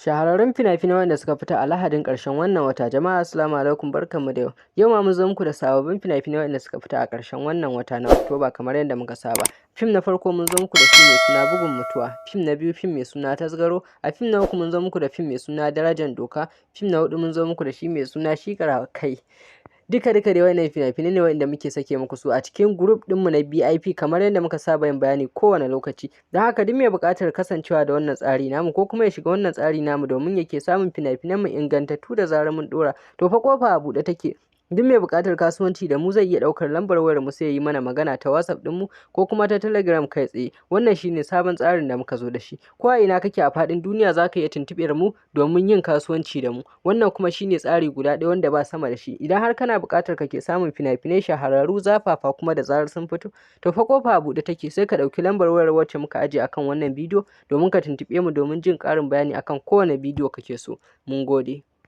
Shahararrun fina-finai wanda suka fita a Lahadin ƙarshen wannan wata. Jama'a, assalamu alaikum, barkanmu da yau. Yau ma mun zo muku da sababbin fina-finai wanda suka fita a ƙarshen wannan wata na Oktoba kamar yadda muka saba. Fim na farko mun zo muku da shi mai suna Bugun Mutuwa, fim na biyu fim mai suna Tasgaro, a fim na uku mun zo muku da fim mai suna Darajan Doka, fim na huɗu mun zo muku da shi mai suna Shikara Kai. Duka duka dai wannan fina-finai ne wanda muke sake muku su a cikin group ɗinmu na VIP kamar yadda muka saba yin bayani kowane lokaci. Don haka, duk mai buƙatar kasancewa da wannan tsari namu ko kuma ya shiga wannan tsari namu domin yake samun fina-finan mu ingantattu da zarar mun ɗora, to fa ƙofa a buɗe take. Duk mai buƙatar kasuwanci da mu zai iya ɗaukar lambar wayar mu sai ya yi mana magana ta WhatsApp ɗinmu ko kuma ta Telegram kai tsaye. Wannan shine sabon tsarin da muka zo da shi. Ko a ina kake a faɗin duniya, za ka iya tuntuɓar mu domin yin kasuwanci da mu. Wannan kuma shine tsari guda ɗaya wanda ba sama da shi. Idan har kana buƙatar kake samun fina-finai shahararru, zafafa, kuma da zarar sun fito, to fa ƙofa a buɗe take. Sai ka ɗauki lambar wayar wacce muka ajiye akan wannan bidiyo domin ka tuntuɓe mu domin jin ƙarin bayani akan kowane bidiyo kake so. Mun gode.